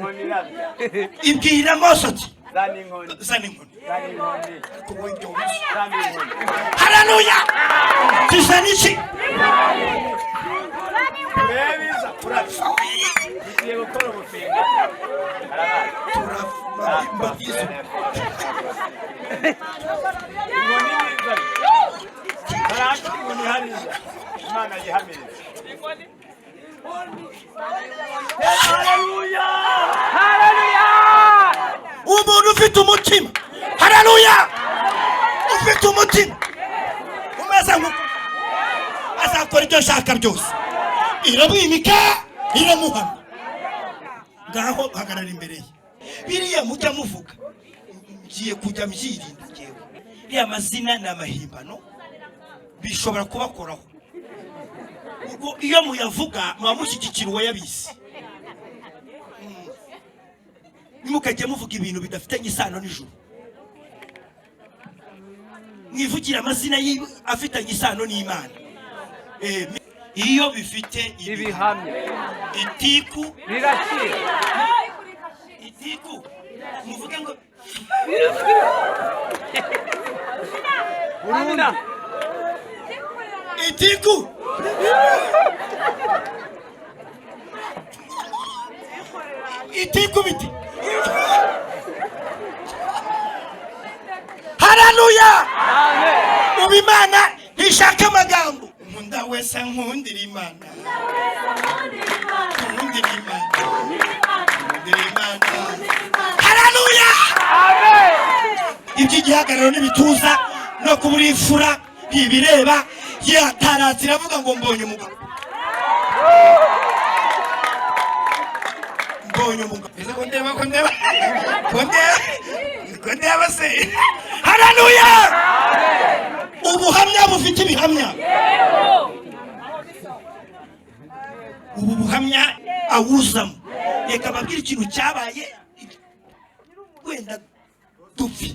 Inkoni irabya. Ibwira Mose ati: Zana inkoni. "Zana inkoni." Zana inkoni. Ariko wowe ibyo uzi. Zana inkoni. Haleluya! Tuzana iki? Turebe iza kurabya. Tugiye gukora ubufinga. Harabaye. Mbabwize. Inkoni nizana. Baraka inkoni hariya. Imana yihamirize. Haleluya! Haleluya! Umuntu ufite umutima, haleluya, ufite umutima umeze nk'uko azakora ibyo ashaka byose. Iramwimika, iramuhamya. Ngaho hagarara imbere ye. Biriya mujya muvuga, ngiye kujya mbyirinda ngewe. Iriya mazina ni amahimbano, bishobora kubakoraho. Ubwo iyo muyavuga muba mushyigikira uwayabizi. Ntimukajye muvuga ibintu bidafitanye isano n'ijuru, mwivugira amazina afitanye isano n'Imana. Iyo bifite ibihamya, itiku rirakira. Itiku muvuge ngo Burundu. Itiku itiku biti. Haleluya! Amen. Ubu Imana ntishaka amagambo. Nkunda wese, nkundira Imana, nkundira Imana, nkundira Imana. Haleluya! Amen. Iby'igihagararo n'ibituza no kubura imfura ntibireba. Yataratse, iravuga ngo: "Mbonye umugabo, mbonye umugabo." Ese ko ndeba, ko ndeba, ko ndeba, ko ndeba se? Haleluya! Ubuhamya bufite ibihamya. Ubu buhamya awuzamo. Reka mbabwire ikintu cyabaye, wenda dupfe.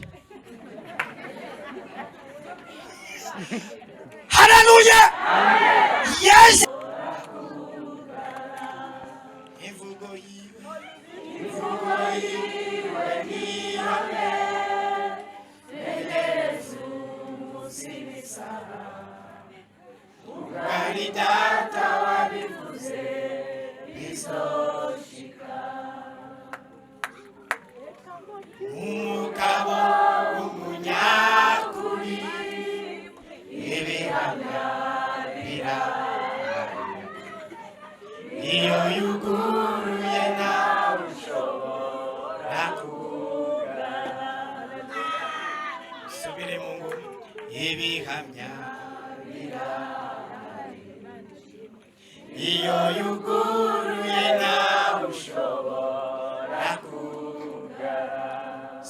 Haleluya! Yaje imvugo yiwe, imvugo yiwe ni ihame. Tegereza umunsi w'isaha, ubwo ari Data wabivuze bizoshika. Umugabo w'umunyakuri, ibihamya birahari. Iyo yuguruye nawe ushobora kugana. Subire mu ngo. Ibihamya birahari, iyo yuguruye nawe ushobora kugana.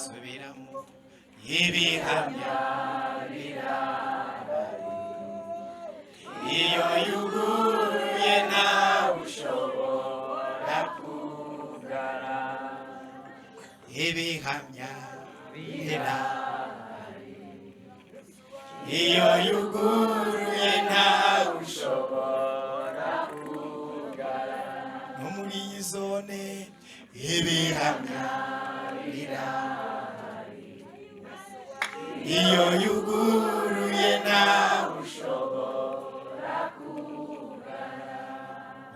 Subiramo. Ibihamya birahari, iyo yuguruye nawe ushobora kugara. Ibihamya birahari, iyo yuguruye nawe ushobora kugara. No muri iyi zone ibihamya birahari, iyo yuguruye nawe ushobora kugara.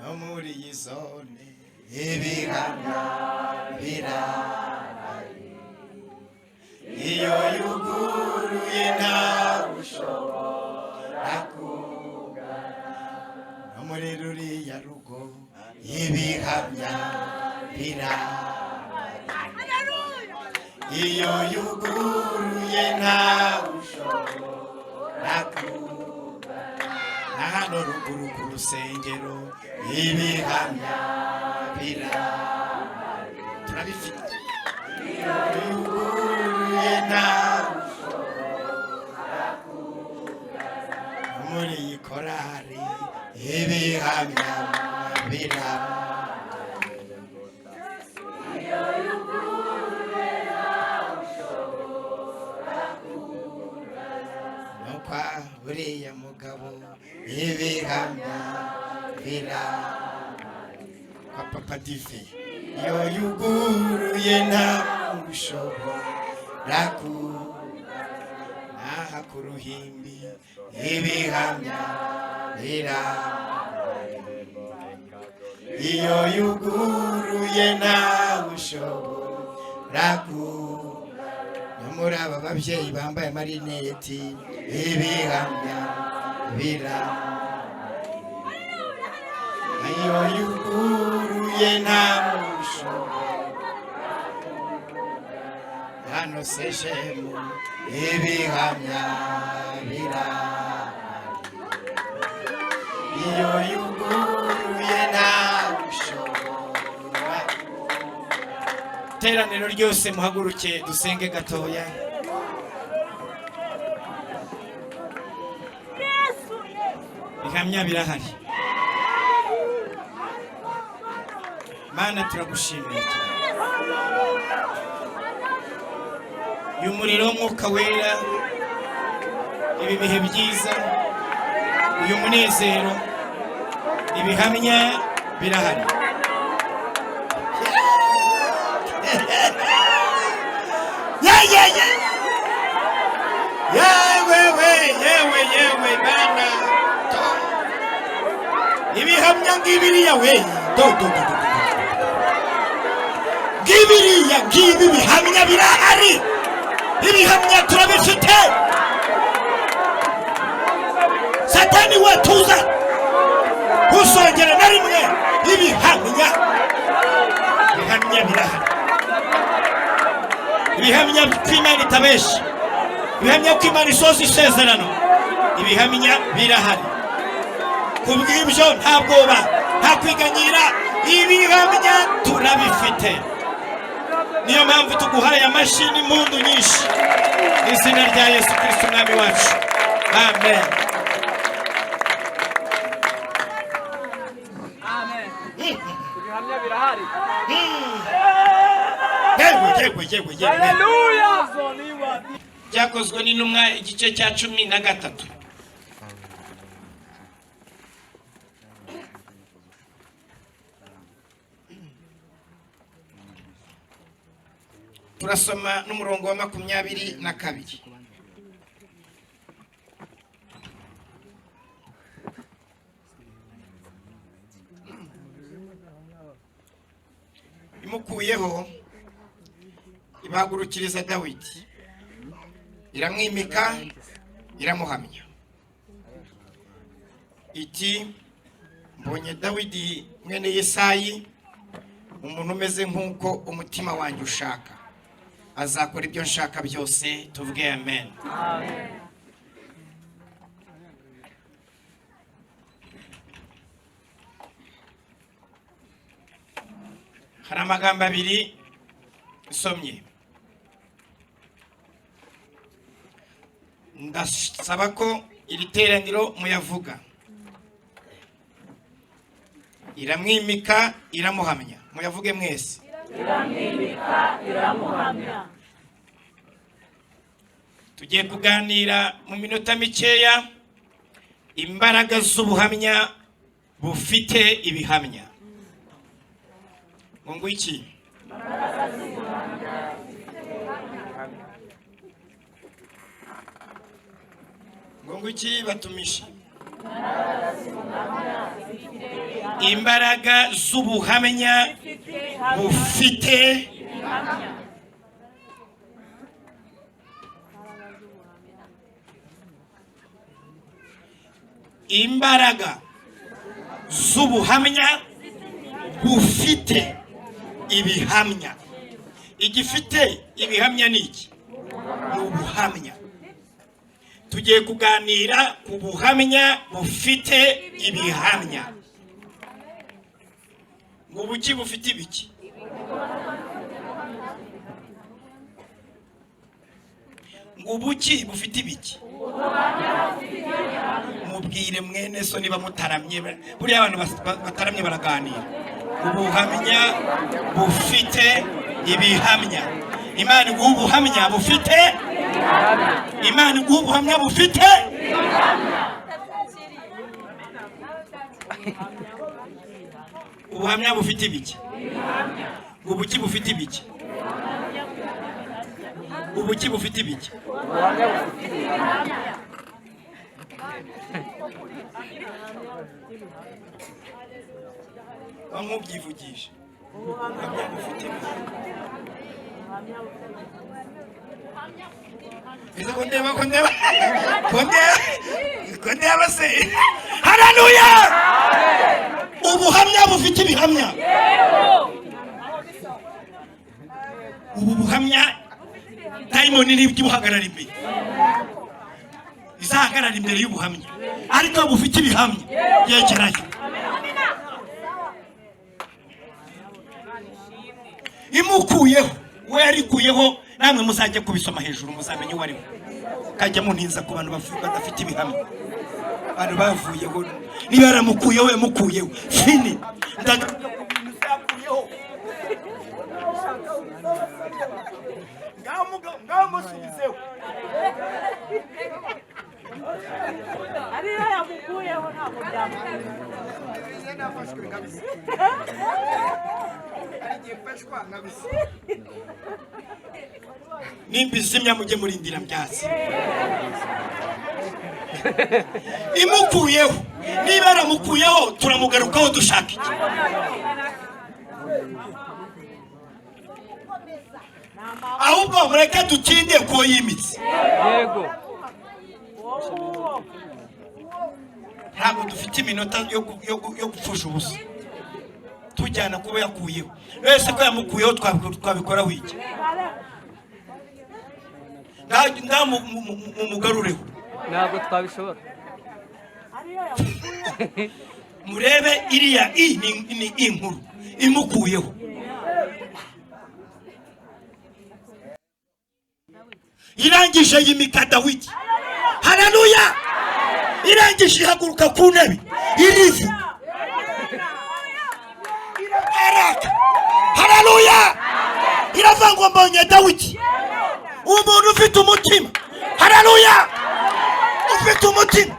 No muri iyi zone ibihamya birahari, iyo yuguruye nawe ushobora kugara. No muri ruriya rugo ibihamya birahari, iyo yuguruye nawe ushobora kugara. Na hano ruguru ku rusengero ibihamya birahari, turabifite. Iyo yuguruye nawe ushobora kugara. Muri iyi korari ibihamya birahari. No kwa uriya mugabo ibihamya birahari, kwa Papa Dive. Iyo yuguruye nta ushobora ku aha ku ruhimbi ibihamya birahari. Iyo yuguruye ntawe ushobora ku no muri aba babyeyi bambaye amarineti ibihamya birahari. Iyo yuguruye ntawe ushobora hano seshemu ibihamya birahari. Iyo yuguruye ntawe ushobora. Iteraniro ryose muhaguruke dusenge gatoya. Ibihamya birahari. Mana turagushimiye cyane. Uyu muriro w'umwuka wera, ibi bihe byiza, uyu munezero, ibihamya birahari. Yewe yewe yewe Mana, ibihamya ngibiriya we do do do do ngibiriya ngibi bihamya birahari. Ibihamya turabifite. Satani we tuza usongera na rimwe. Ibihamya bihamya birahari. Ibihamya kw'Imana itabesha, ibihamya kw'Imana isoza isezerano, ibihamya birahari. Kubw'ibyo nta bwoba, nta kwiganyira, ibihamya turabifite. Niyo mpamvu tuguhaye amashyi n'impundu nyinshi mu izina rya Yesu Kristo umwami wacu. Amen. Amen. Ibihamya birahari. Yewe yewe yewe yewe. Haleluya. Byakozwe n'intumwa igice cya 13. Turasoma n'umurongo wa 22. Imukuyeho ibahagurukiriza Dawidi, iramwimika, iramuhamya iti: mbonye Dawidi mwene Yesayi, umuntu umeze nk'uko umutima wanjye ushaka, azakora ibyo nshaka byose. Tuvuge amen. Hari amagambo abiri nsomye, ndasaba ko iri teraniro muyavuga. Iramwimika, iramuhamya. Muyavuge mwese. Iramwimika, iramuhamya. Tugiye kuganira mu minota mikeya imbaraga z'ubuhamya bufite ibihamya. Ngo iki? Ngo iki batumishi? Imbaraga z'ubuhamya bufite imbaraga z'ubuhamya bufite ibihamya. Igifite ibihamya ni iki? Ni ubuhamya. Tugiye kuganira ku buhamya bufite ibihamya. Ngo buki bufite ibiki? Ngo buki bufite ibiki? Mubwire mwene so niba mutaramye. Buriya abantu bataramye baraganira. Ubuhamya bufite ibihamya. Imana iguha ubuhamya bufite, Imana iguha ubuhamya bufite. Ubuhamya bufite ibiki? Ubuki bufite ibiki? Ubuki bufite ibiki? Ubuhamya bufite ibihamya. Nk'ubyivugisha ubuhamya bufite ibihamya. Ese ko ndeba, ko ndeba, ko ndeba, ko ndeba se? Haleluya! Ubuhamya bufite ibihamya. Ubu buhamya dayimoni nibyo buhagarara imbere, izahagarara imbere y'ubuhamya, ariko bufite ibihamya yegerayo. Imukuyeho, we yarikuyeho, namwe muzajya kubisoma hejuru muzamenye uwo ari we. Kajya muntinza ku bantu badafite ibihamya, abantu bavuyeho. Niba yaramukuyeho, yamukuyeho fini. Ngaho musubizeho. Ariyo yamukuyeho, ntabwo byamukuyeho. Nafashwe kabisa, hari igihe mfashwa kabisa. Nimba izimya mujye murindira byatsi. Imukuyeho, niba yaramukuyeho, turamugarukaho dushaka iki? Ahubwo mureke dutinde kuwo yimitse. Yego. Ntabwo dufite iminota yo gupfusha ubusa tujyana kuba yakuyeho. Wese ko yamukuyeho, twabikoraho iki? Ngaho mumugarureho. Ntabwo twabishobora. Murebe iriya i ni inkuru imukuyeho. Irangije yimika Dawidi. Haleluya! Irangije ihaguruka ku ntebe irivuga, irabaraka. Haleluya! Iravuga ngo mbonye Dawidi, umuntu ufite umutima. Haleluya! Ufite umutima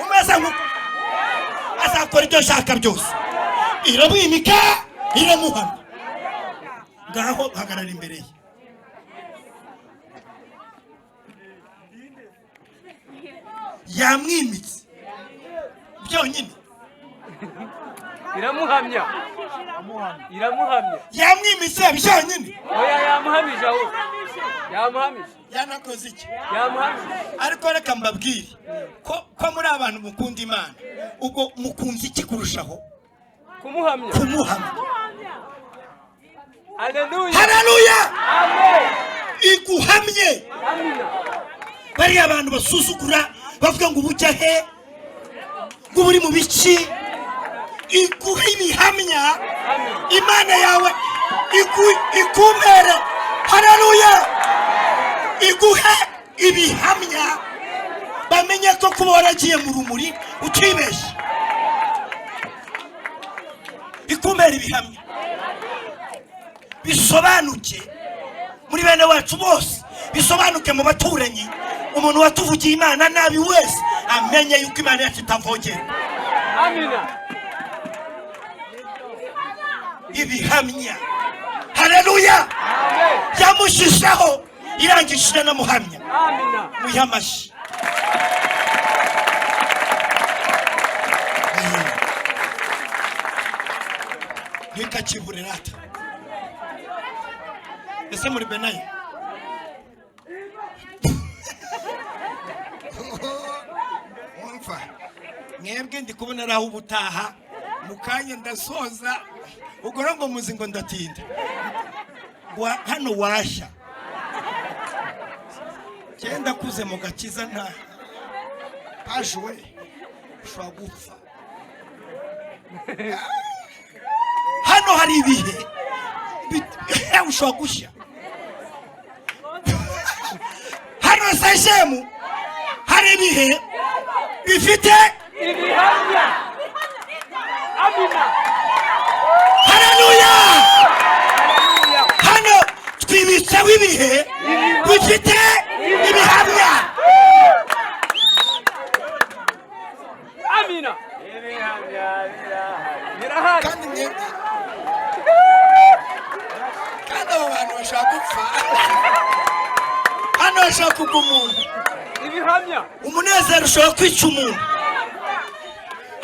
umeze nk'uko azakora ibyo ashaka byose. Iramwimika, iramuhamya. Ngaho hagarara imbere ye. Yamwimitse byonyine. Iramuhamya, iramuhamya. Yamwimitse byonyine. Oya, yamuhamije, ahubwo yamuhamije. Yanakoze iki? Yamuhamije. Ariko reka mbabwire ko muri abantu mukunda Imana, ubwo mukunze iki kurushaho? Kumuhamya. Kumuhamya. Haleluya. Haleluya! Amen. Iguhamye. Amina. Bariya abantu basuzugura bavuga ngo ubujya he, ngo uri mu biki, iguhe ibihamya. Imana yawe ikumere. Haleluya! Iguhe ibihamya, bamenye ko kuba waragiye mu rumuri utibeshye. Ikumere ibihamya bisobanuke muri bene wacu bose, bisobanuke mu baturanyi. Umuntu watuvugiye Imana nabi wese amenye yuko Imana yacu itavogera. Amina. Ibihamya. Haleluya! Amen. Yamushishaho, irangishije namuhamya. Amina. Muyihe amashyi. Ntikakibure rata. Ese muri benayo? Umva mwebwe, ndi kubona ari aho ubutaha mu kanya ndasoza. Ubwo rero ngo muzi ngo ndatinda. Hano washya cyenda kuze mu gakiza nta pajuwe, ushobora gupfa. Hano hari ibihe ushobora gushya. Hano seshemu hari ibihe bifite ibihamya. Amina. Haleluya! Hano twibitseho ibihe bifite ibihamya. Amina. Birahari. Kandi mwebwe Ashaka gupfa hano, ashaka kugwa umuntu. Ibihamya. Umunezero ushobora kwica umuntu.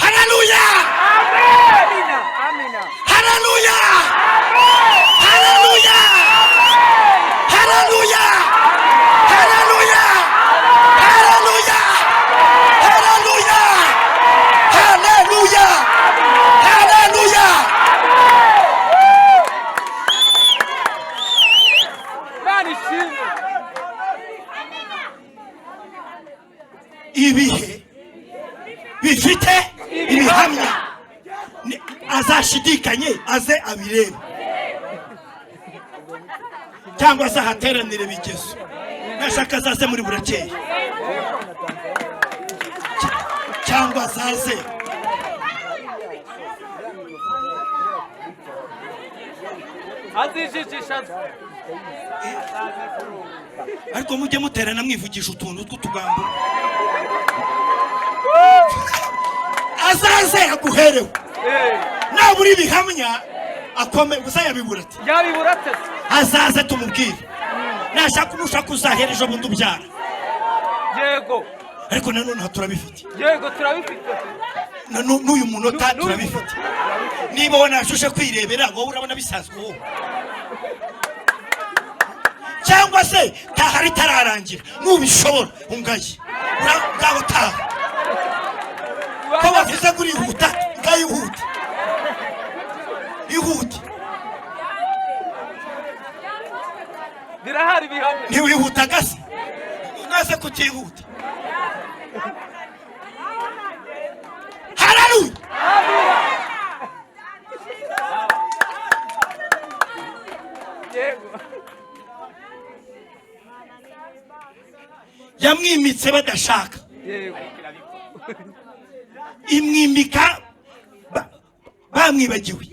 Haleluya! Amina. Amina. Haleluya! Haleluya! Haleluya! Haleluya! Haleluya! Haleluya! Haleluya! Haleluya! Imana ishimwe. Ibihe bifite ibihamya. Azashidikanye aze abirebe, cyangwa se ahateranire bigezo, nashaka azaze muri burakeye, cyangwa azaze. Azijijisha. Ariko mujye muterana mwivugisha utuntu tw'utugambo. Azaze aguherewe. Nabura ibihamya akome gusa, yabibura ati. Yabibura ate? Azaze tumubwire. Nashaka, nushaka uzahera ejo bundi ubyara. Ariko nanone aha turabifite. Yego, turabifite. N'uyu munota N'uyu turabifite. Niba wanashushe kwirebera, wowe urabona bisanzwe wowe, cyangwa se taha ritararangira nubishobora, ungaye. Ngaho taha, ko bavuze ngo urihuta, ngayihuta, ihute. Birahari bihamya. Ntiwihutaga se? Unaze kutihuta. Haleluya! Yego. Yamwimitse badashaka. Imwimika bamwibagiwe,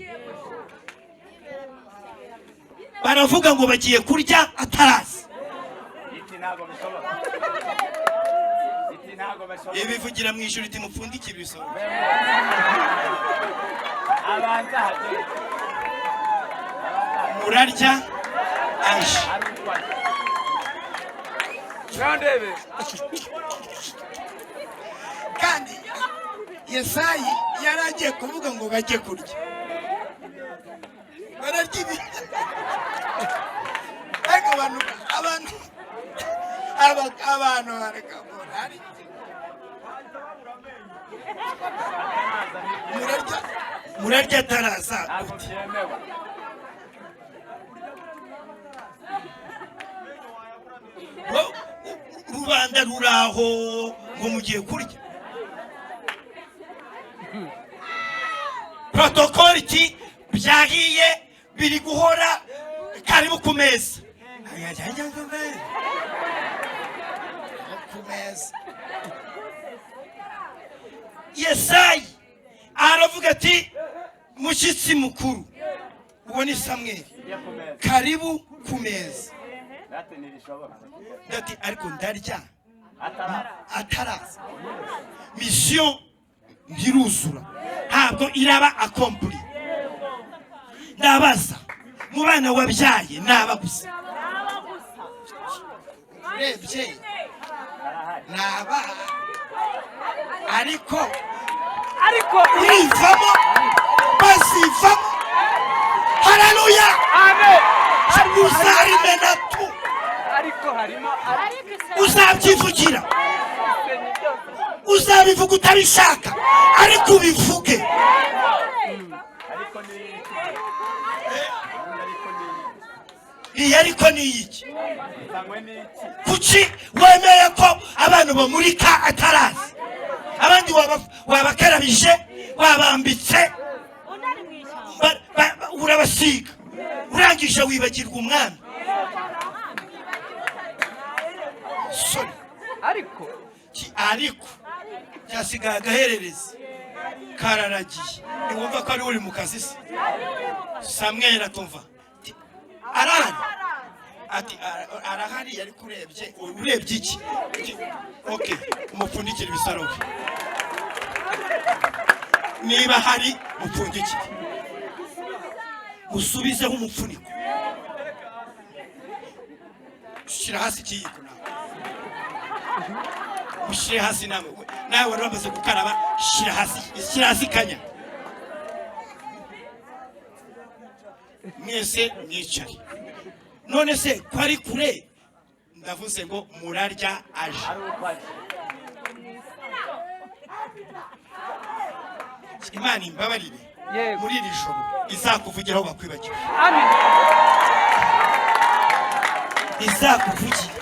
baravuga ngo bagiye kurya atarazi. Iti ntabwo bishoboka. Iti ntabwo bishoboka. Ibivugira mu ijuru iti: "Mupfundikire ibisoro." Abanza hagere. Murarya aje. Ari utwaye. Ngandebe. Kandi Yesayi yari agiye kuvuga ngo bajye kurya, bararya ibi. Ariko abantu bareka murarya, murarya, murarya ataraza. Ntabwo byemewe. Rubanda ruraho ngo mugiye kurya, protocole iki, byahiye, biri guhora, karibu ku meza, ku meza. Yesayi aravuga ati: "Mushyitsi mukuru," uwo ni Samweli, Ujye ku meza. "karibu ku meza." Date ntibishoboka. Ndati ariko ndarya Ataraza. Ataraza, mission ntiruzura, ntabwo iraba accomplie. Ndabaza, mu bana wabyaye naba gusa urebye naba, ariko Ariko urivamo, bazivamo. Haleluya! Amen. Uzarimena tu. Ariko harimo Uzabyivugira, uzabivuga utabishaka, ariko ubivuge. Ariko ni iki? Ariko ni iki? Iyi ariko ni iyiki? Zanywe n'iki? Kuki wemeye ko abantu bamurika atarazi? Abandi wabakarabije, wabambitse, urabasiga, urangije wibagirwa umwami. Sorry. Ariko Ariko byasigaye agahererezi kararagiye, ntiwumva ko ari uri mu kazi se? Samweli atumva ati, arahari? Ati: "Arahari." Ariko urebye, urebye iki? Ati, ok, umupfundikire ibisaro niba hari, mupfundikire, musubizeho umupfuniko. Shyira hasi ikiyiko nawe, ushyire hasi nawe, nawe wari wamaze gukaraba, shyira hasi, shyira hasi ikanya. Mwese mwicare. None se ko ari kure? Ndavuze ngo murarya aje. Ari uko aje. Imana imbabarire. Yego. Muri iri joro izakuvugiraho bakwibagiwe. Amen. Izakuvugire,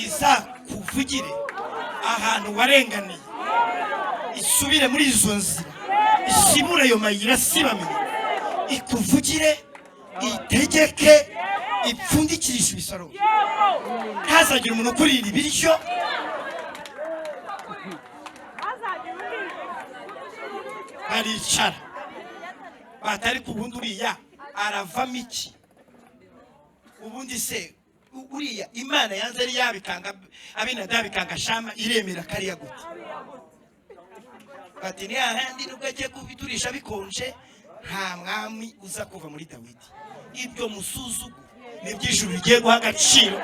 izakuvugire ahantu warenganiye, isubire muri izo nzira, isibure ayo mayira asibamye, ikuvugire, itegeke, ipfundikirishe ibisoro, ntazagire umuntu ukurira ibiryo. Baricara batari ku bundi. Uriya aravamo iki ubundi se? Uriya Imana yanze yari yabikanga, Abinadabu ikanga Shama, iremera kariya gute? Bati ni hahandi nubwo agiye kubiturisha bikonje, nta mwami uza kuva muri Dawidi. Ibyo musuzugu n'iby'ijuru bigiye guha agaciro.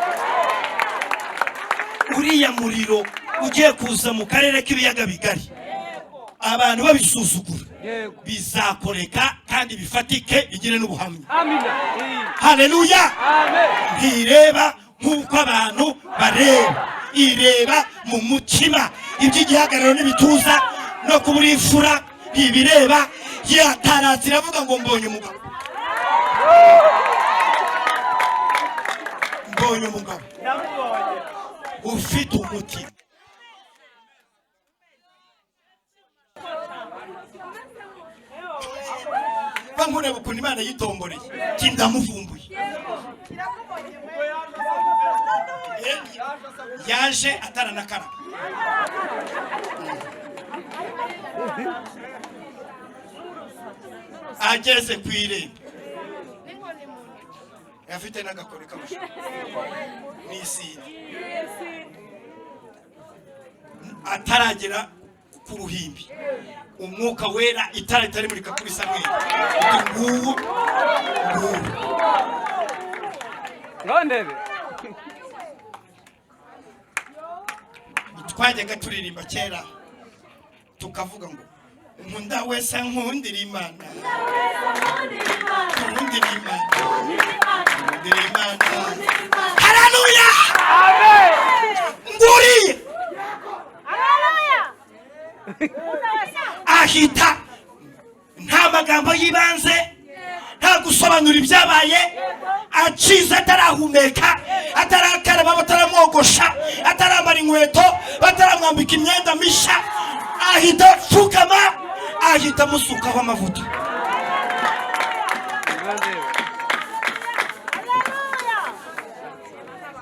Uriya muriro ugiye kuza mu karere k'ibiyaga bigari, abantu babisuzugura, Yego. bizakoreka kandi bifatike, bigire n'ubuhamya. Amina. Eh. Haleluya! Amen. Ntireba nk'uko abantu bareba, ireba mu mutima. Iby'igihagararo n'ibituza no kubura imfura ntibireba. Yataratse iravuga ngo mbonye umugabo, mbonye umugabo Ndamubonye. ufite umutima. Bankureba ukuntu Imana yitomboreye, kindamuvumbuye. Yaje ataranakaraba, ageze ku irembo afite n'agakoni k'amashuri n'isine, ataragera ku ruhimbi, umwuka wera, itara ritarimurika kuri Samweli, uti nguwo, nguwo. Ngondebe. Twajyaga turirimba kera tukavuga ngo nkunda wese nkundira Imana, nkundira Imana, nkundira Imana. Haleluya! Amen. Nguriye ahita, nta magambo y'ibanze, nta gusobanura ibyabaye, acize atarahumeka, atarakaraba, bataramwogosha, atarambara inkweto, bataramwambika imyenda mishya, ahita apfukama, ahita amusukaho amavuta. Ngondebe.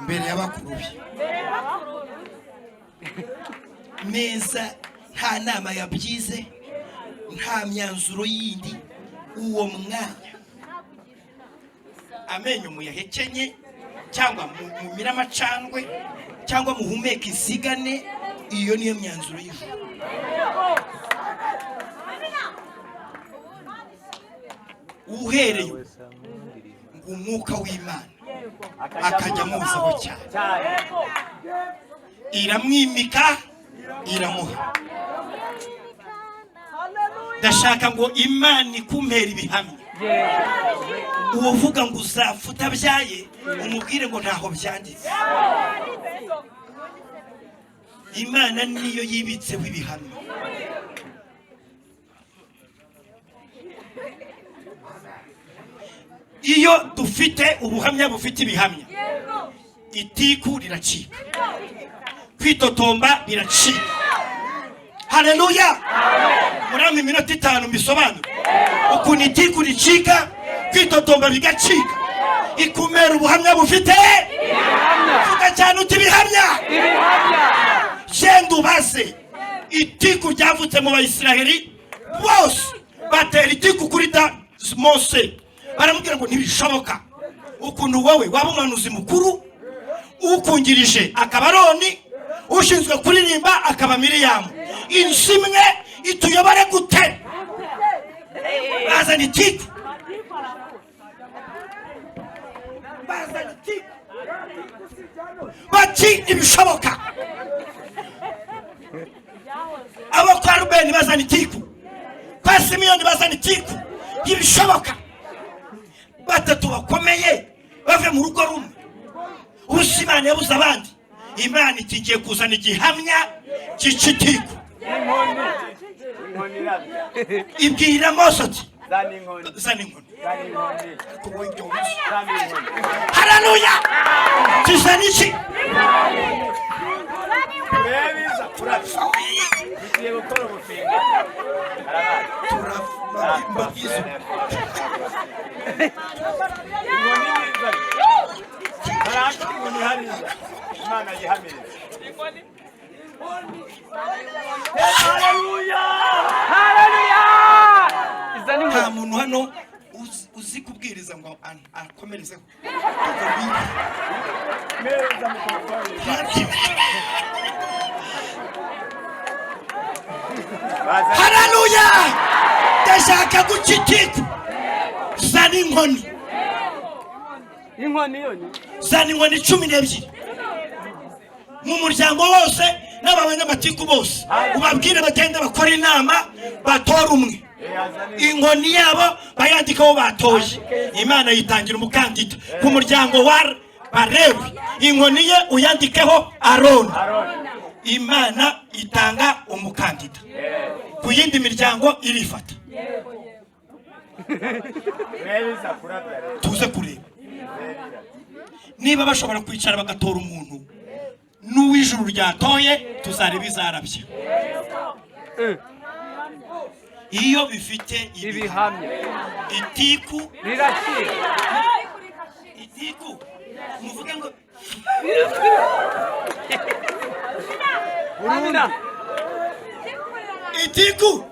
Mbere y'abakuru be neza, nta nama yabyize, nta myanzuro yindi. Uwo mwanya amenyo muyahekenye cyangwa mumire amacandwe cyangwa muhumeke insigane, iyo niyo myanzuro y'ijuru. Uhereye ngo umwuka w'Imana akajya amuzaho cyane, Cyane. iramwimika, iramuha. Ndashaka ngo Imana ikumpera ibihamya. Yego. Uwo uvuga ngo uzapfa utabyaye, umubwire ngo ntaho byanditse. Imana niyo yibitseho ibihamya. Iyo dufite ubuhamya bufite ibihamya, itiku riracika, kwitotomba biracika. Haleluya! Murampa iminota 5 mbisobanure ukuntu itiku ricika, kwitotomba bigacika, ikumera ubuhamya bufite. Vuga cyane uti ibihamya. Ibihamya. Genda ubaze itiku ryavutse mu Bayisiraheli bose, batera itiku kuri da Mose, baramubwira ngo ntibishoboka ukuntu wowe waba umuhanuzi mukuru, ukungirije akaba Aroni, ushinzwe kuririmba akaba Miriyamu, inzu imwe ituyobore gute? Bazana itiku. Bati ntibishoboka. Abo kwa Rubeni bazana itiku, kwa Simiyoni bazana itiku, ntibishoboka. Batatu bakomeye bave mu rugo rumwe. Ubusa Imana yabuze abandi. Imana iti ngiye kuzana igihamya gica itiku. Inkoni. Inkoni irabya. Ibwira Mose ati Zana inkoni. zana inkoni. Zana inkoni. Ariko wowe ibyo uzi. Zana inkoni. Haleluya! Tuzana iki? Turebe iza kurabya. Tugiye gukora ubufindo. Harabaye. Turababwiza. Inkoni nizana. Baraka inkoni hariya. Imana yihamirize. Haleluya! Haleluya! Izana Nta inkoni. muntu hano uzi kubwiriza ngo akomerezeho. Meza mikrofoni. Baza. Haleluya! Ndashaka guca itiku. Zana inkoni. Inkoni yo ni. Zana inkoni 12 mu muryango wose n'aba banyamatiku bose, ubabwire bagende bakore inama, batore umwe, inkoni yabo bayandikaho batoye. Imana yitangira umukandida ku muryango wa Barewi, inkoni ye uyandikeho Aroni. Aroni. Imana itanga umukandida ku yindi miryango, irifata. Turebe iza kurabya rero. Tuze kureba niba bashobora kwicara bagatora umuntu n'uw'ijuru ryatoye, tuzareba izarabya iyo bifite Ibihamya. Itiku Rirakira. Itiku muvuge ngo Amina. Itiku.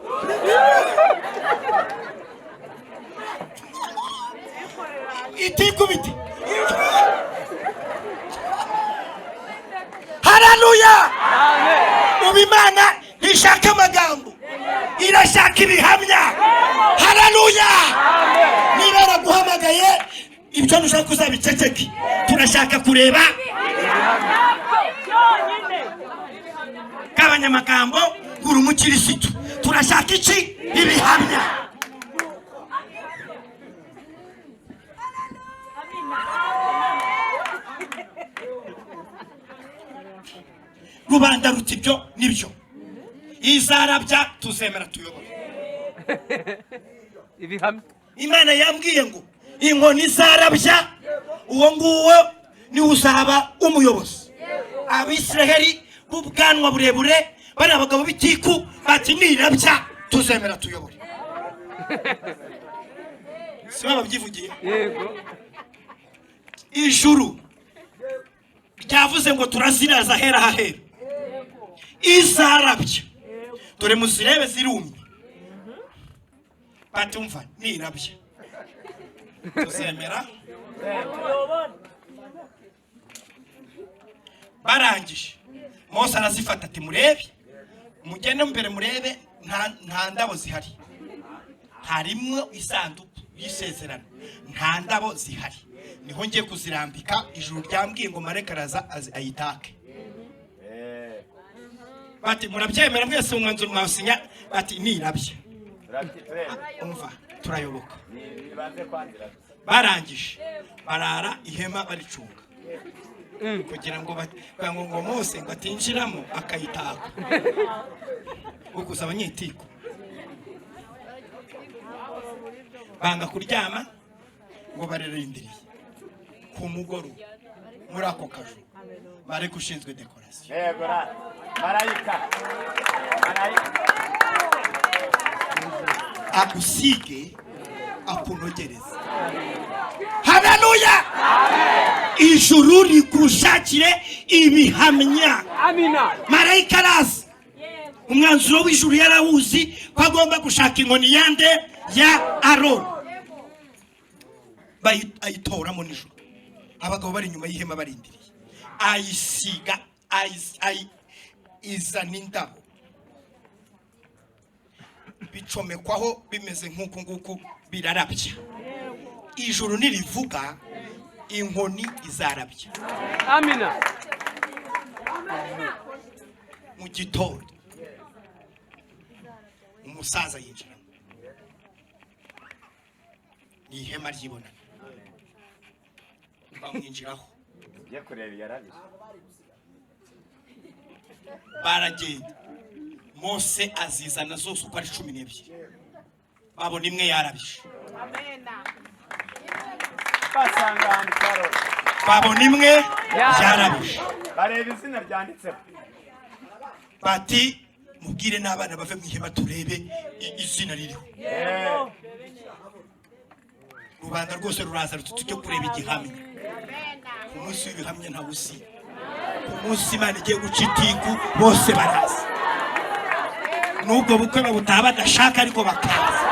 Itiku biti. Haleluya! Amen. Ubu Imana ntishaka amagambo, irashaka ibihamya. Haleluya! Amen. Niba yaraguhamagaye, ibyo ntushaka uzabiceceke, turashaka kureba. Byonyine. K'abanyamagambo uri umukirisitu, turashaka iki? Ibihamya. Rubanda ruti ibyo nibyo, izarabya tuzemera tuyobore. Ibihamya. Imana yambwiye ngo inkoni izarabya, uwo nguwo niwe uzaba umuyobozi. Abisiraheli b'ubwanwa burebure bari abagabo b'itiku bati nirabya tuzemera tuyobore. Si bo babyivugiye? Yego. Ijuru ryavuze ngo turaziraza ahera hahera izarabya. Dore muzirebe zirumye. Batumva nirabya tuzemera. Barangije Mose arazifata ati murebe, mugende mbere murebe, nta ndabo zihari. Harimo isanduku y'isezerano, nta ndabo zihari, niho ngiye kuzirambika. Ijuru ryambwiye ngo marayika araza ayitake. Bati murabyemera mwese, umwanzuro mwawusinya? Bati nirabye umva turayoboka. Barangije barara ihema baricunga kugira ngo ngo Mose ngo atinjiramo akayitaka ukuza. Abanyetiko banga kuryama ngo bararindiriye. Ku mugoroba muri ako kajo marayika ushinzwe décoration Yego ra. Marayika. Marayika. Agusige akunogereze. Haleluya! Ijuru rigushakire ibihamya. Amina. Marayika araza, umwanzuro w'ijuru yarawuzi ko agomba gushaka inkoni yande? Ya Aroni. Ayitoramo nijoro, abagabo bari inyuma y'ihema barindiriye, ayisiga, izana indabo, bicomekwaho bimeze nk'uku nguku, birarabya. Ijuru nirivuga, inkoni izarabya. Amina. Mu gitondo umusaza yinjira ni ihema ry'ibonaniro, bamwinjiraho. Ujye kureba yarabije. Baragenda, Mose azizana zose uko ari 12, babona imwe yarabije. Basanga ahantu karori. Babona imwe yarabije. Bareba izina ryanditseho. Bati mubwire n'abana bave mu ihema turebe izina ririho. Rubanda rwose ruraza ruti tujye kureba igihamya. Ku munsi w'ibihamya ntawe usiba. Ku munsi Imana igiye guca itiku bose baraza, n'ubwo bukwe babutaha badashaka ariko bakaza.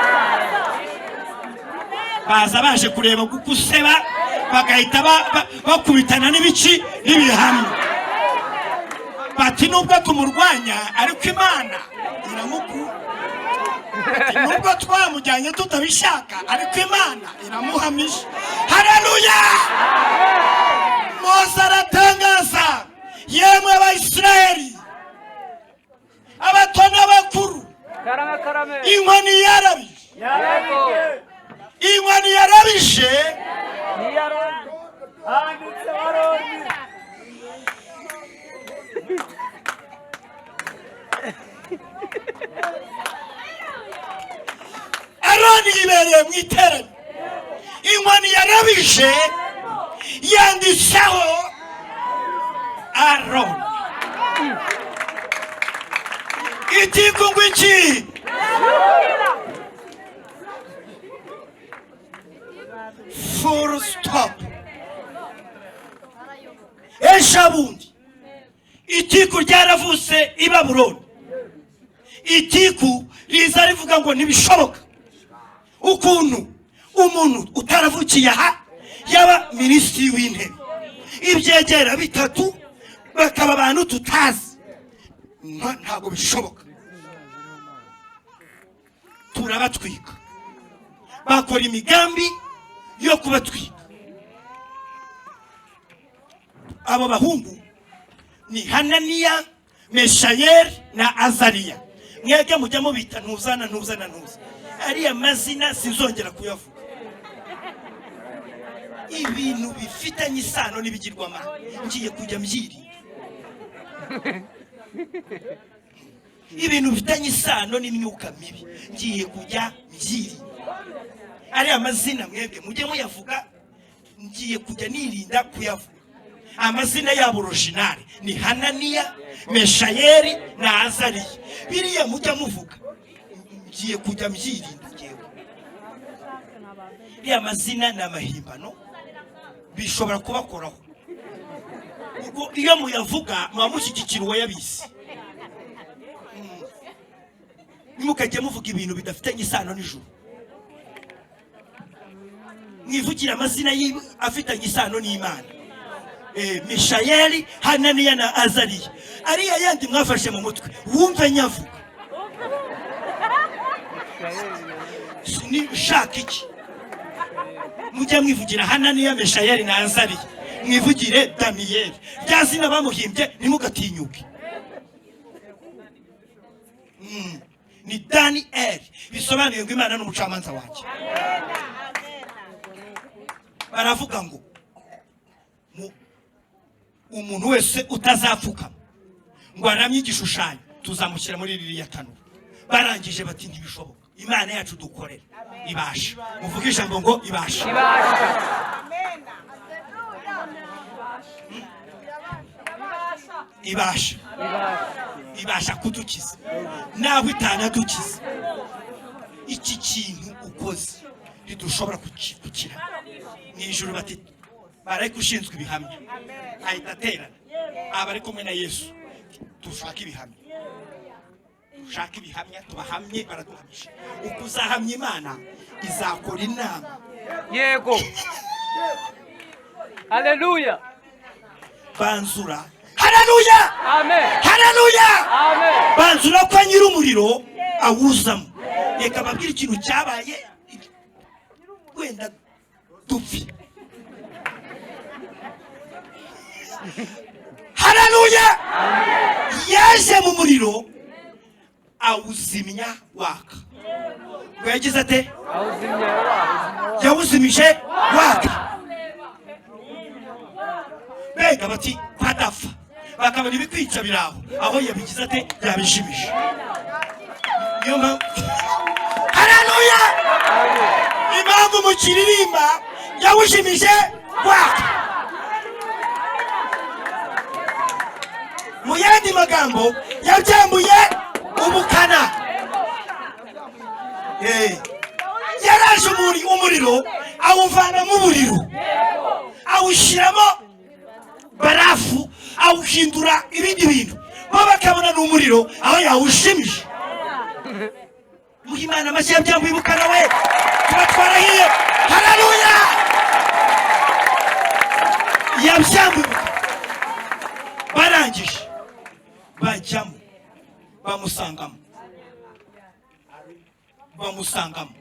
Baza baje kureba guseba, bagahita bakubitana n'ibici n'ibihamya. Bati nubwo tumurwanya ariko Imana iramukunda. Nubwo twamujyanye tutabishaka ariko Imana iramuhamisha. Haleluya! Mose aratangaza, yemwe Abayisiraheli, abato n'abakuru, Karame karame. inkoni yarabije. Yego. Inkoni yarabije. Ni Aroni. Handitse Aroni. Aroni yibereye mu iteraniro, inkoni yarabije yanditseho Aroni. Itiku ngo iki? Full stop. Ejo bundi itiku ryaravutse i Babuloni. Itiku riza rivuga ngo ntibishoboka ukuntu umuntu utaravukiye aha yaba minisitiri w'intebe, ibyegera bitatu bakaba abantu tutazi. Ntabwo bishoboka, turabatwika. Bakora imigambi yo kubatwika. Abo bahungu ni Hananiya, Meshayeli na Azariya. Mwebwe mujya mubita ntuza na ntuza na ntuza, ariya mazina sinzongera kuyavuga. Ibintu bifitanye isano n'ibigirwamana ngiye kujya mbyirinda. Ibintu bifitanye isano n'imyuka mibi ngiye kujya mbyirinda. Ariya mazina mwebwe mujye muyavuga, ngiye kujya nirinda kuyavuga. Amazina yabo original ni Hananiya, Meshayeli na Azariya. Biriya mujya muvuga ngiye kujya mbyirinda ngewe. Iriya mazina ni amahimbano, bishobora kubakoraho. Ubwo iyo muyavuga muba mushyigikira uwayabise. Ntimukajye muvuga ibintu bidafitanye isano n'ijuru, mwivugira amazina afitanye isano n'Imana. Mishayeli, Hananiya na Azariya. Ariya yandi mwafashe mu mutwe wumve nyavuga shaka iki? Mujye mwivugira Hananiya, Mishayeli na Azariya, mwivugire Daniyeli rya zina bamuhimbye, ntimugatinyuke. Ni Daniel, bisobanuye ngo Imana n'umucamanza wanjye. Baravuga ngo umuntu wese utazapfukama ngo aramye igishushanyo tuzamushyira muri ririya tanura. Barangije bati ntibishoboka, Imana yacu dukorera ibasha. Muvuge ijambo ngo ibasha. Ibasha. Ibasha. Ibasha kudukiza naho itanadukiza. Iki kintu ukoze ntidushobora gukira. Mu ijuru bati marayika ushinzwe ibihamya ahita aterana aba ari kumwe na Yesu, dushaka ibihamya, dushaka ibihamya, tubahamye, baraduhamisha. Uko uzahamya Imana izakora inama. Yego. Haleluya. Banzura. Haleluya. Amen. Haleluya. Amen. Banzura ko nyir'umuriro awuzamo. Reka babwire ikintu cyabaye wenda dupfe. Haleluya. Haleluya! Yaje mu muriro awuzimya waka. Ngo yagize ate? Awuzimya wa. Yawuzimije waka. Mbega bati badapfa, bakabona ibikwica biraho, aho yabigize ate? Yabijimije. Niyo mpamvu, haleluya, impamvu mukiririmba yawujimije waka. Mu yandi magambo, yabyambuye ubukana. Yaraje umuriro awuvana mu buriro, awushyiramo barafu, awuhindura ibindi bintu, bo bakabona ni umuriro aho yawushimije. Muhimana amashyi yabyambuye ubukana we, tuba twarahiye. Haleluya! Yabyambuye ubukana. Barangije bajyamo, bamusangamo, bamusangamo.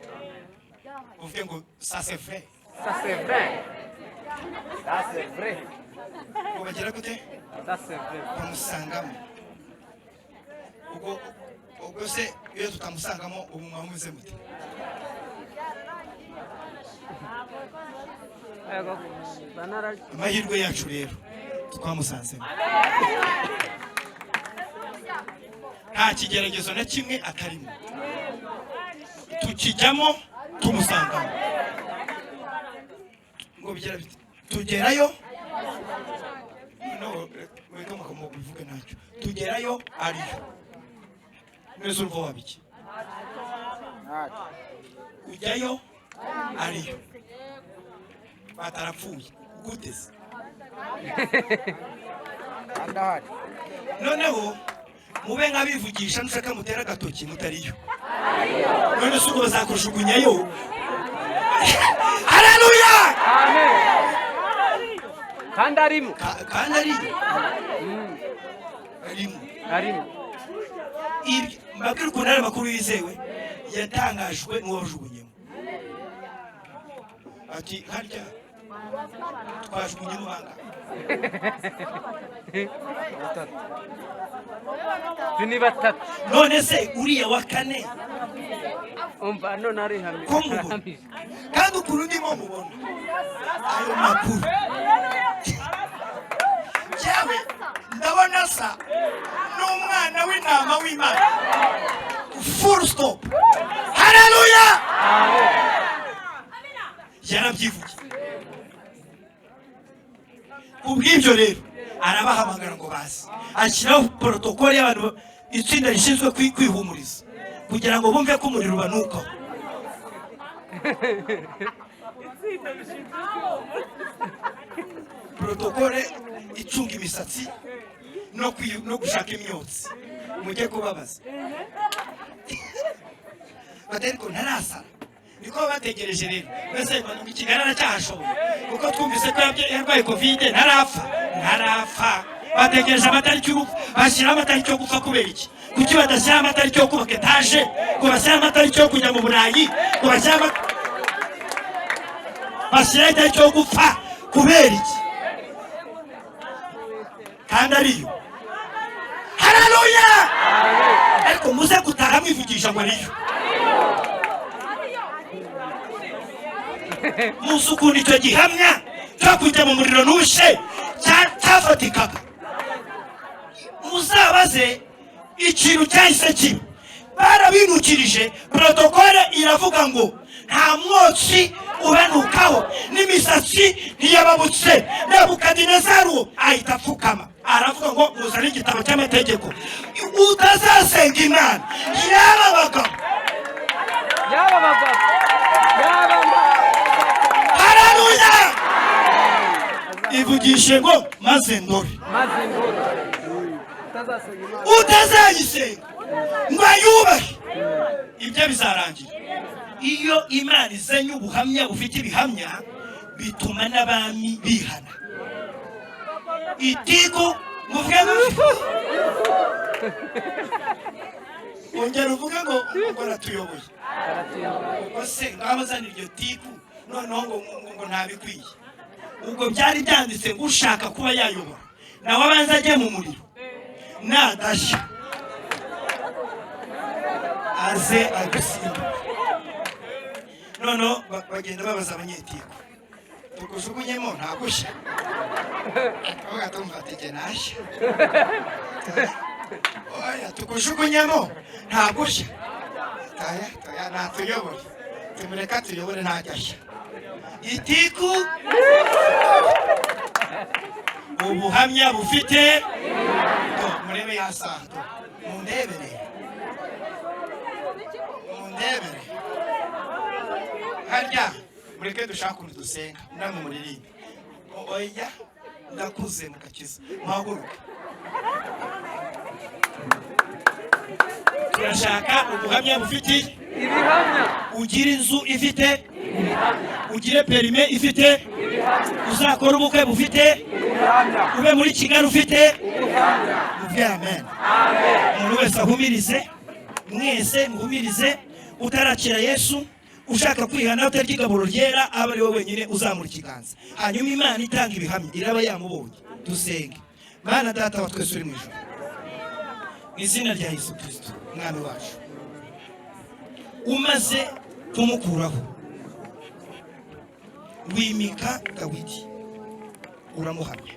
Uvuge ngo ça c'est vrai. Ça c'est vrai. Ça c'est vrai. Ngo bagira gute? Ça c'est vrai. Bamusangamo. Ubwo se iyo tutamusangamo, ubu mwaba mumeze mute? Yego. Banara. Amahirwe yacu rero twamusanzemo. Nta kigeragezo na kimwe atarimo, tukijyamo tumusangamo. Ngo bigira biti tugerayo, noneho reka bivuge ntacyo, tugerayo ariyo neza. Urumva wabiki ujyayo ariyo batarapfuye guteze. Noneho mube nk'abivugisha, nushaka mutera agatoki mutariyo. None se ubwo bazakujugunyayo? Haleluya! Amen. Kandi arimo. Kandi ariyo, arimo. Arimo. Mbabwire ukuntu ari amakuru yizewe yatangajwe n'uwajugunyemo, ati harya twajugunyemo bangahe? Ni batatu. None se uriya wa kane? Umva none arihamije. Ko mubona kandi ukuntu ndimo mubona ayo makuru yewe, ndabona asa n'umwana w'intama w'Imana, full stop. Haleluya! Yarabyivugiye. Kubw'ibyo rero arabahamagara ngo baze, ashyiraho protocole y'abantu, itsinda rishinzwe kwihumuriza kugira ngo bumve ko umuriro ubanukaho. Protocole icunga imisatsi no gushaka imyotsi, mujye kubabaza bati ariko ntarasara. Niko bategereje rero. Mbese i Kigali aracyahashoboye? Kuko twumvise ko yarwaye COVID, ntarapfa, ntarapfa. Bategereje amatariki y'urupfu, bashyiraho amatariki yo gupfa. Kubera iki? Kuki badashyiraho amatariki yo kubaka etaje, ngo bashyiraho amatariki yo kujya mu Burayi, ngo bashyiraho itariki yo gupfa? Kubera iki? Kandi ariyo. Haleluya! Ariko muze gutaha mwivugisha ngo ariyo. Muzi ukuntu icyo gihamya cyo kujya mu muriro ntushe cyafatikaga? Muzabaze ikintu cyahise kiba. Barabinukirije, protokole iravuga ngo nta mwotsi ubanukaho n'imisatsi ntiyababutse. Nebukadinezari ahita apfukama, aravuga ngo muzane igitabo cy'amategeko, utazasenga Imana yaba bagabo. Yaba bagabo. Yaba. Haleluya! Ivugishe ngo maze ndore. Maze ndore. Utazasenga Imana. Utazayisenga ngo ayubahe, ibyo bizarangira. Iyo Imana izanye ubuhamya bufite ibihamya, bituma n'abami bihana. Itiku muvuge ngo, ongera uvuge ngo aratuyoboye. Ubwo se ngaho azana iryo tiku, noneho ngo ntabikwiye. Ubwo byari byanditse ngo ushaka kuba yayobora Nawe abanza ajye mu muriro, nadashya aze agusimbure. Noneho bagenda babaza abanyetiku, tukujugunyemo ntagushya? Tuvuga tumva tege nashya. Oya, tukujugunyemo ntagushya. Toya toya, natuyobore, tumureka tuyobore, ntajyashya. Itiku, ubuhamya bufite. To murebe ya saha, to mundebere, mundebere harya. Mureke dushaka ukuntu dusenga, namwe muririmbe. Oya, ndakuze mugakiza, muhaguruke. Turashaka ubuhamya bufite ibihamya. Ugire inzu ifite, ugire permis ifite, uzakora ubukwe bufite, ube muri Kigali ufite. Muvuge amen. Umuntu wese ahumirize, mwese muhumirize. Utarakira Yesu, ushaka kwihana, utarya igaburo ryera, aba ari we wenyine uzamura ikiganza. Hanyuma Imana itanga ibihamya iraba yamubonye. Dusenge. Mana Data wa twese uri mu ijuru, mu izina rya Yesu Kirisito Mwami wacu, umaze kumukuraho wimika Dawidi, uramuhamya.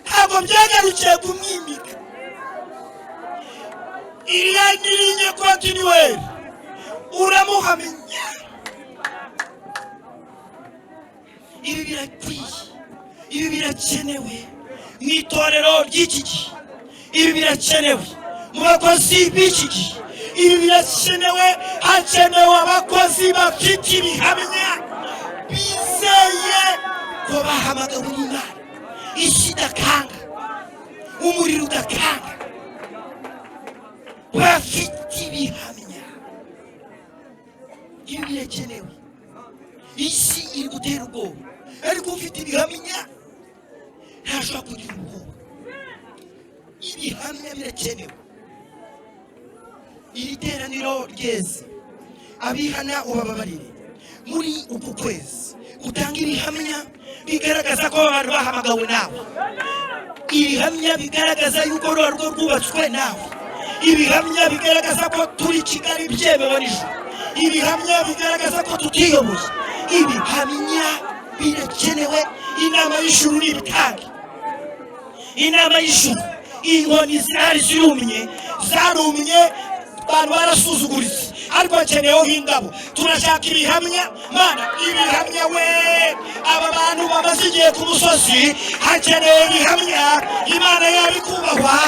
Ntabwo byagarukiye kumwimika, iriya ni ligne continuelle, uramuhamya. Ibi birakwiye, ibi birakenewe mu itorero ry'iki gihe, ibi birakenewe mu bakozi b'iki gihe, ibi birakenewe. Hakenewe abakozi bafite ibihamya, bizeye ko bahamagawe n'Imana, isi idakanga, umuriro udakanga, bafite ibihamya. Ibi birakenewe. Isi iri gutera ubwoba, ariko ufite ibihamya ntashobora kugira ubwoba. Ibihamya birakenewe. Iri teraniro ryeze, abihana ubababarire. Muri uku kwezi utanga ibihamya bigaragaza ko abantu bahamagawe nawe, ibihamya bigaragaza yuko ruba rugo rwubatswe nawe, ibihamya bigaragaza ko turi Kigali byemewe n'ijuru, ibihamya bigaragaza ko tutiyoboye. Ibihamya birakenewe. Inama y'ijuru n'ibitange. Inama y'ijuru, inkoni zari zirumye, zarumye, abantu barasuzuguritse, ariko hakeneyeho indabo. Turashaka ibihamya, Mana, ibihamya we. Aba bantu bamaze igihe ku musozi, hakenewe ibihamya. Imana yabo ikubahwa.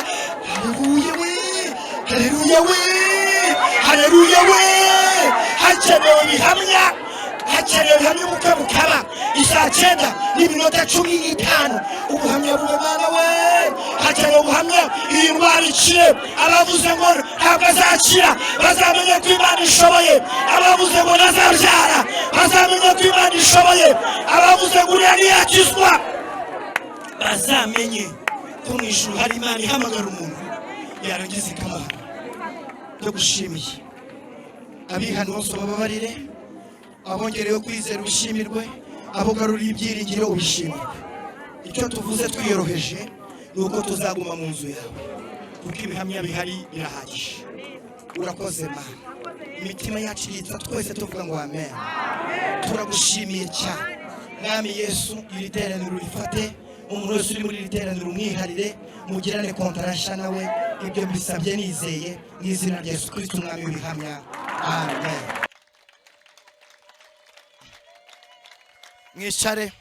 Haleluya we, haleluya we, haleluya we. Hakenewe ibihamya, hakenewe ibihamya. Ubukwe bukaba isaa 9:15, ubuhamya bube. Mana we, hakenewe ubuhamya. Iyi ndwara ikire. Abavuze ngo ntabwo azakira bazamenye ko Imana ishoboye. Abavuze ngo ntazabyara bazamenye ko Imana ishoboye. Abavuze ngo uriya ntiyakizwa bazamenye ko mu ijuru hari Imana ihamagara umuntu yarangiza ikamuhana. Ndagushimiye. Abihana bose bababarire, abongerewe kwizera ubishimirwe, abogaruriye ibyiringiro ubishimirwe. Icyo tuvuze twiyoroheje ni uko tuzaguma mu nzu yawe, kuko ibihamya bihari birahagije. Urakoze Mana. Imitima yacu iritsa twese tuvuga ngo amen. Turagushimiye cyane, Mwami Yesu. Iri teraniro rifate, umuntu wese uri muri iri teraniro umwiharire, mugirane contrat nshya nawe. Ibyo mbisabye nizeye mu izina rya Yesu Kristo Umwami w'ibihamya, amen. Mwicare.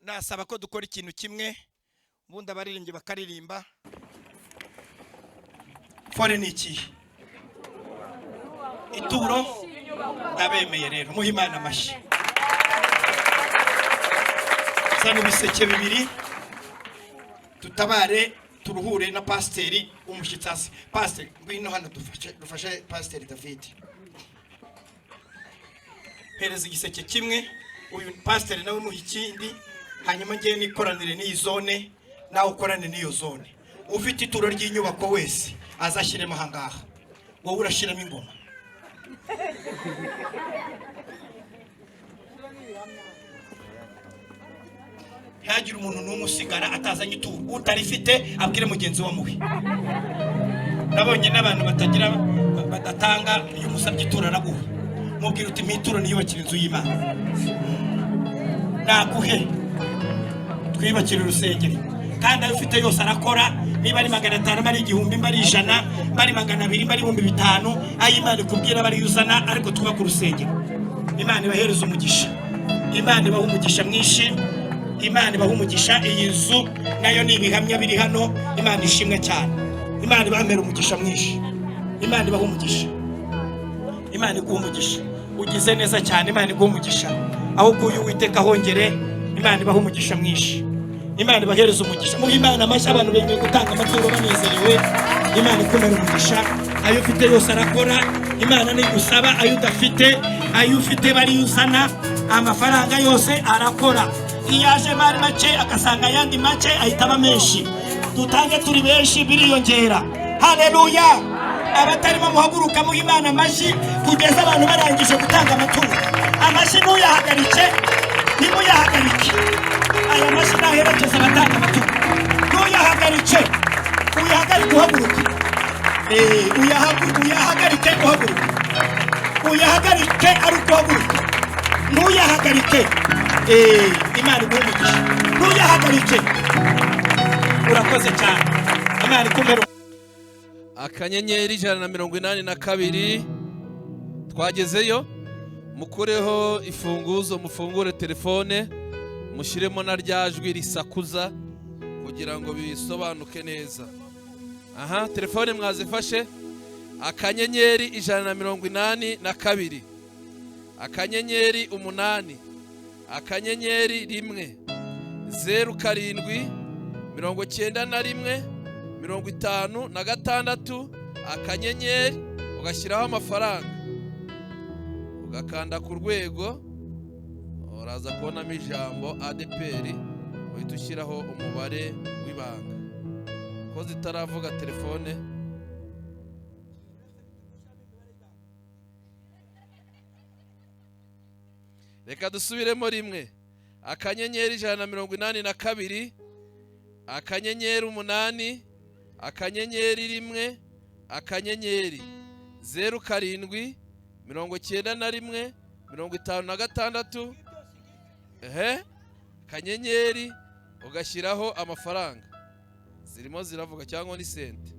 Nasaba ko dukora ikintu kimwe, ubundi abaririmbyi bakaririmba. Fore ni ikihe? Ituro. Ndabemeye rero, muhe Imana amashyi. Zana ibiseke bibiri, tutabare, turuhure na pasiteri umushyitsi hasi. Pasiteri, ngwino hano dufashe, dufashe Pasiteri David. Hereza igiseke kimwe uyu pasiteri, nawe muha ikindi, hanyuma ngewe nikoranire n'iyi zone, nawe ukorane n'iyo zone. Ufite ituro ry'inyubako wese azashyiremo aha ngaha, wowe urashyiramo ingoma. Ntihagire umuntu n'umwe usigara atazanye ituro. Utarifite abwire mugenzi we amuhe. Nabonye n'abantu batagira badatanga, iyo umusabye ituro araguha. Mubwira uti mpa ituro niyubakire inzu y'Imana, naguhe twiyubakire urusengero. Kandi ayo ufite yose arakora, niba ari 500, ari 1000, ari 100, ari 200, ari 5000, ayo Imana ikubwira aba ariyo uzana, ariko twubake urusengero. Imana ibahereze umugisha, Imana ibahe umugisha mwinshi, Imana ibahe umugisha. Iyi nzu nayo ni ibihamya biri hano. Imana ishimwe cyane, Imana ibamere umugisha mwinshi, Imana ibahe umugisha, Imana iguhe umugisha. Ugize neza cyane, Imana iguhe umugisha. Aho ukuye Uwiteka hongere, Imana ibahe umugisha mwinshi, Imana ibahereze umugisha. Muhe Imana amashyi, abantu bemeye gutanga amaturo banezerewe. Imana ikumere umugisha, ayo ufite yose arakora. Imana ntigusaba ayo udafite, ayo ufite bariyo uzana, amafaranga yose arakora. Iyo aje mari make agasanga ayandi make ahita aba menshi. Dutange turi benshi biriyongera. Haleluya! Abatarimo muhaguruka muhe Imana amashyi kugeza abantu barangije gutanga amaturo. Amashyi ntuyahagarike, ntimuyahagarike. Aya mashyi naherekeza abatanga amaturo, ntuyahagarike, uyahagarike uhaguruka. Uyahagarike uhaguruka, uyahagarike ari uguhaguruka, ntuyahagarike. Imana iguhe umugisha, ntuyahagarike. Urakoze cyane, Imana ikumere. Akanyenyeri 182 twagezeyo. Mukureho ifunguzo, mufungure telefone, mushyiremo na rya jwi risakuza kugira ngo bisobanuke neza. Aha telefone mwazifashe. Akanyenyeri 182, akanyenyeri 8, akanyenyeri 1, 0 7 91 56, akanyenyeri, ugashyiraho amafaranga, ugakanda ku rwego, uraza kubonamo ijambo ADPR, uhita ushyiraho umubare w'ibanga. Ko zitaravuga telefone, reka dusubiremo rimwe. Akanyenyeri 182, akanyenyeri 8, akanyenyeri 1, akanyenyeri 0 7 91 56, akanyenyeri, ugashyiraho amafaranga. Zirimo ziravuga cyangwa ni sente.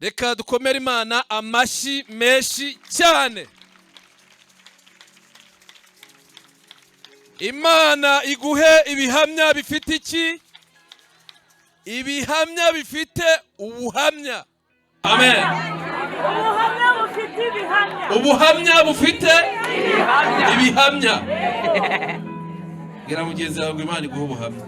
Reka dukomere Imana amashyi menshi cyane. Imana iguhe ibihamya bifite iki? Ibihamya bifite ubuhamya. Amen. Ubuhamya bufite ibihamya. Ubuhamya bufite ibihamya. Gira mugenzi wawe ngo Imana iguhe ubuhamya.